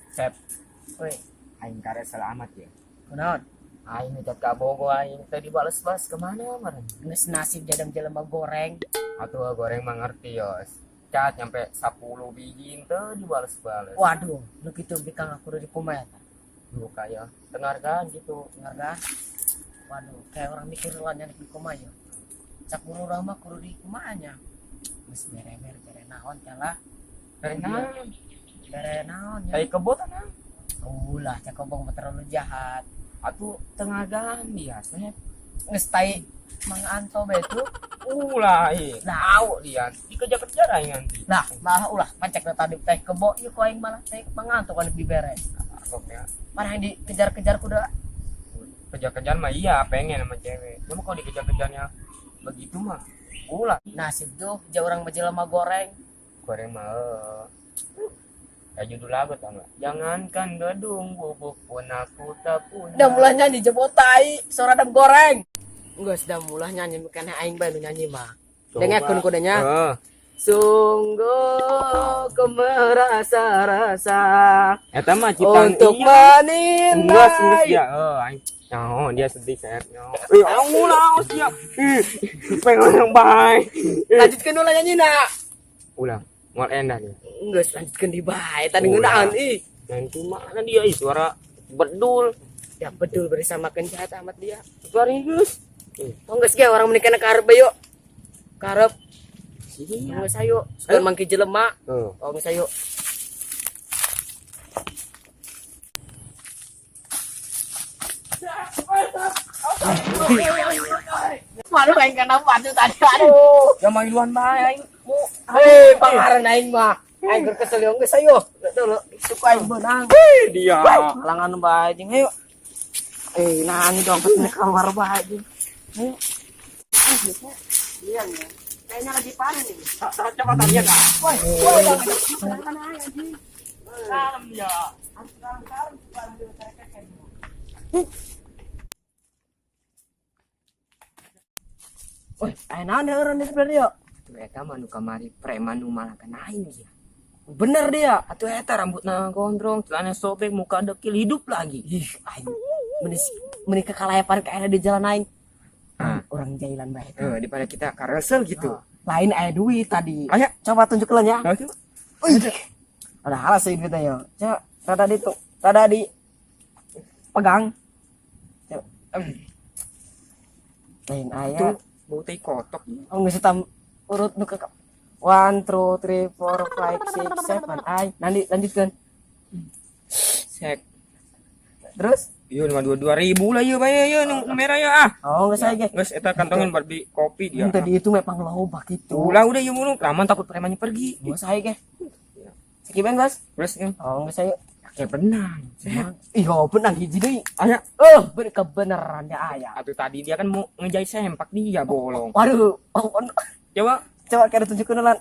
Sep, Woi, aing kare selamat ya. kunaon? Aing ngechat kabogoh aing tadi balas-balas kemana meren? Geus nasib jadam jelema goreng. Atuh goreng mah ngerti yos. Chat nyampe 10 biji teu dibales-bales. Waduh, nu kitu bikang aku udah dikumaha eta. Luka ya. Penghargaan gitu. Penghargaan. Waduh, kayak orang mikir lah nyanik di kumaha ya. Cak guru urang mah kudu di kumaha nya. Geus bere-bere bere naon teh lah. Bere naon? Bere naon nya. Tai kebo tah naon? Ulah, cak kobong mah terlalu jahat. Atuh penghargaan dia, Sep. Geus tai Mang Anto bae tuh. Ulah, ih. Nah. Tahu dia. Dikejar-kejar aing nanti. Nah, malah ulah pacek tadi teh kebo ieu ku aing malah teh Mang Anto kan dibere. Kagok ya. Mana yang dikejar-kejar kuda? Kejar-kejar mah iya pengen sama cewek. Cuma kalau dikejar-kejarnya begitu mah ulah. Nasib tuh jauh orang jelema goreng. Goreng mah kayak judul lagu tau nggak? Jangankan gedung bubuk pun aku tak punya. Udah mulai nyanyi jebot tai, suara dam goreng. Enggak sudah mulai nyanyi bukan aing bae nu nyanyi mah. Dengarkeun kudanya. Heeh. Sungguh ku merasa-rasa Eta mah ciptaan untuk iya. Enggak, menintai. dia. Eh, aing. Oh, dia sedih saya. Eh, ulah dia. Ih, pengen yang baik. Lanjutkeun ulah nyanyi nak. Ulah, moal endah dia. Geus lanjutkeun di bae tadi Ulah. ngeunaan ih. Nanti mana dia ih suara bedul. Ya bedul bersama kenjahat amat dia. Suara geus. Oh geus ge orang menikah karep bae yuk. Karep. Iya. Geus ayo. Sugan mangki jelema. Heeh. Oh geus ayo. Malu aing kana batu tadi aduh. Ya mailuan bae aing. Hei, pangaran aing mah. Aing keur kesel yo geus ayo. Dulu suka aing beunang. Dia. Halangan bae jeung ayo. Eh, nah ini dong ini keluar bae jeung. Ayo. Iya nih. Kayaknya lagi panen ini. Coba tanya dah. Woi, woi, jangan anjing. Kalem dia. Harus sekarang-sekarang ambil tarik. Woi, aya naon urang di sebelah dia? Eta mah nu kamari preman nu malah kenain dia. Bener dia. Atuh eta rambutna gondrong, celana sobek, muka dekil, hidup lagi. Ih, aing menis meuni kekalayapan kayak di jalan aing. Ah. Orang jailan bae. Eh, daripada kita karesel gitu. Lain aya duit tadi. Aya. Coba tunjuk ya. Ayo. Wih. Ada halas sih duitnya yo. Coba rada di tuh, rada di pegang. Coba. Lain aya. Itu bau tai kotok. Oh geus tam urut nu ke 1 2 3 4 5 6 7 ay. Nanti lanjutkan. Sek. Terus? Iya, lima dua dua ribu lah iya bae iya nu merah ya ah. Oh, geus aya ge. Geus eta kantongin buat beli kopi dia. Tadi itu memang loba gitu. Ulah udah ieu mulu, kelamaan takut premannya pergi. Geus aya ge. Sekian, Bos. Terus ya, Oh, geus aya. kayak benang. Ih, oh, benang hiji deui. Aya, Oh, bener kebenaran ya aya. atuh tadi dia kan mau ngejahit sempak dia bolong. Waduh, oh, oh, Coba. coba kira tunjukin lan.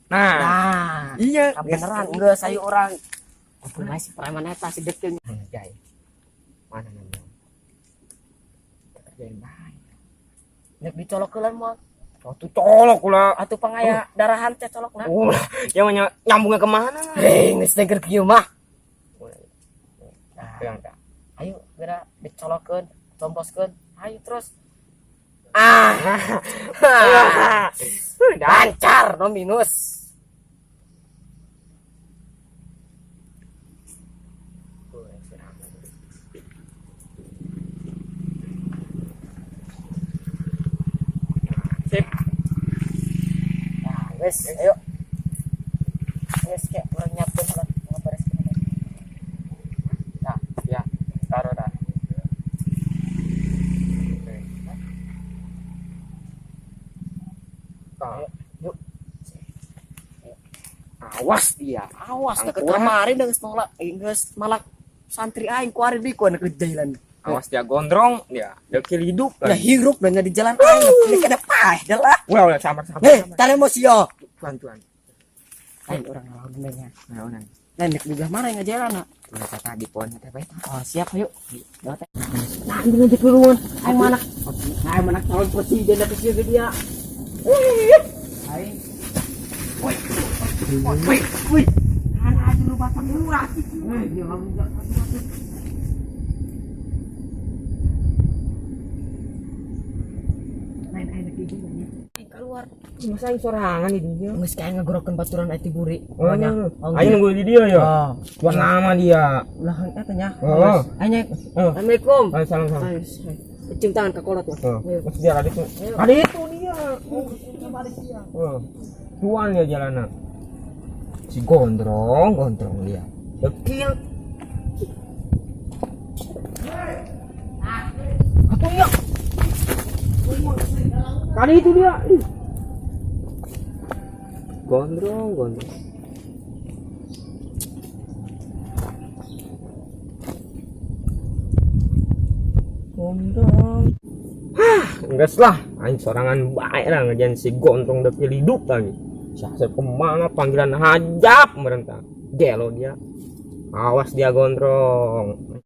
Nah, Nah, iya kebenaran geus ayo urang. Kumaha si preman eta si dekil. Ngejahit. Mana namanya? Kerjain baik. Nek dicolok heula moal. Atuh colok ulah. Atuh pangaya darahan teh colokna. Ulah, yang nyambungnya kemana? Hei, geus denger kieu mah. Nah, yang tak. Ayo geura dicolokkeun, composkeun. Ayo terus. Ah. Lancar no minus. Sip. Nah, guys, ayo. Guys, kayak urang nyiapkeun ulah ngabereskeun. Nah, ya, taruh dah. Oke. Nah, Yuk. awas dia. Awas teh Tangkurak. kemarin geus nolak, geus malak santri aing kuari deui ku anu jalan. Awas dia gondrong, dia dekil hidup Ya lagi. hirup dan di jalan aing ini kada paeh dah lah. Wah, udah sabar sabar. Hei, tali emosi yo. Tuan tuan. Lain orang ngelawan nya. Nah, nah. Lain di belah mana yang ngajaran? Tuh tadi pohon teh bae. Oh, siap ayo. Nah, ini ngajak duluan. Aing mana? Aing mana calon presiden dari sini dia. Aing. Woi. Woi, woi. Anak aja lu batang murah sih. Dia enggak. Lain aing lagi nya. Keluar. Masa aing sorangan di dia. Geus kayak ngagorokeun baturan aya buri. Oh, aing nunggu di dia ya. Oh, Tuan lama dia. ulah eta nya. Oh. Aing. Oh. Assalamualaikum. Ayo salam salam. Ayo, cium tangan ke kolot lah. Oh, Ayo. terus dia ada itu. Ada itu dia. Oh. Tuan dia jalanan. Si gondrong, gondrong dia. Dekil. Apa ya? Kali itu dia. Ih. Gondrong, gondrong. Gondrong. Hah, enggak lah. Aing sorangan baik lah ngejain si gondrong dekil hidup lagi. Siapa kemana panggilan hajab merentah. Gelo dia. Awas dia gondrong.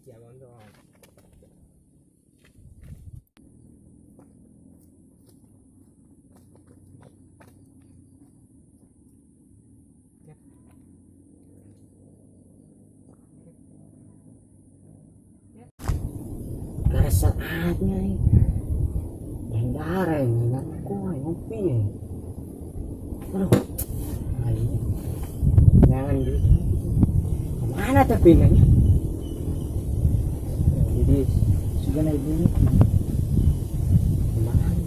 Dia gondrong. Saatnya ini. Yang ini, aku ngopi ya. Aduh, ayo. Jangan gitu. Kemana tapi nanya? Jadi sudah naik dulu. Kemana?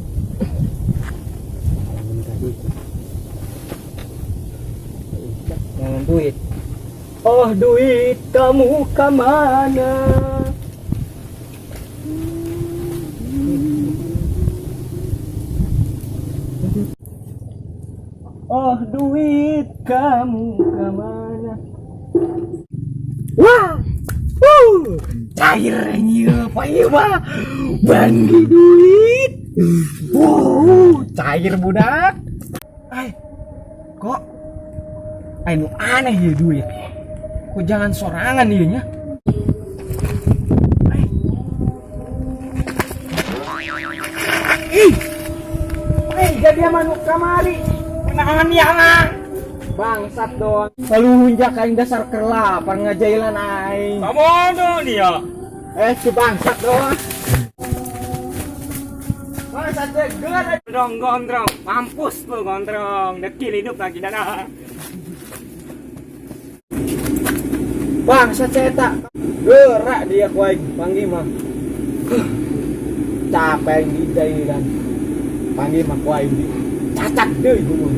Minta duit. Jangan duit. Oh duit kamu kemana? Oh duit kamu kemana? Wah, cair ini apa iya mah? Bagi duit. Wow, cair budak. Ay, kok? Ay, nu aneh ya duit. Kok jangan sorangan ieu nya? Ay. Ih. Eh, jadi manuk kamari. Nahan ya mah. Bangsat doang. Lalu hunjak aing dasar kerlapar ngajailan aing. Kamu dia. Si bangsat doang. Bangsat deh, geura. Gondrong, gondrong, mampus lu gondrong, dekil hidup lagi dadah. Bangsat cetak. Gerak dia ku aing, panggil mah. Capek aing dijailan. Panggil mah ku aing di cacak deui hulu.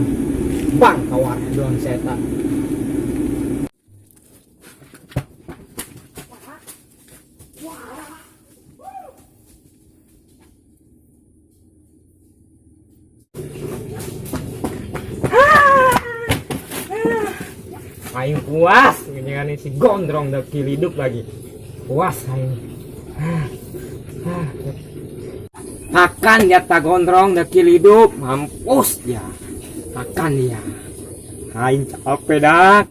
Bang kawar doang cetak. Aing puas ngejengan si gondrong dekil hidup lagi. Puas aing. Makan dia tak gondrong dekil hidup, mampus dia. Makan dia. Aing capek dah.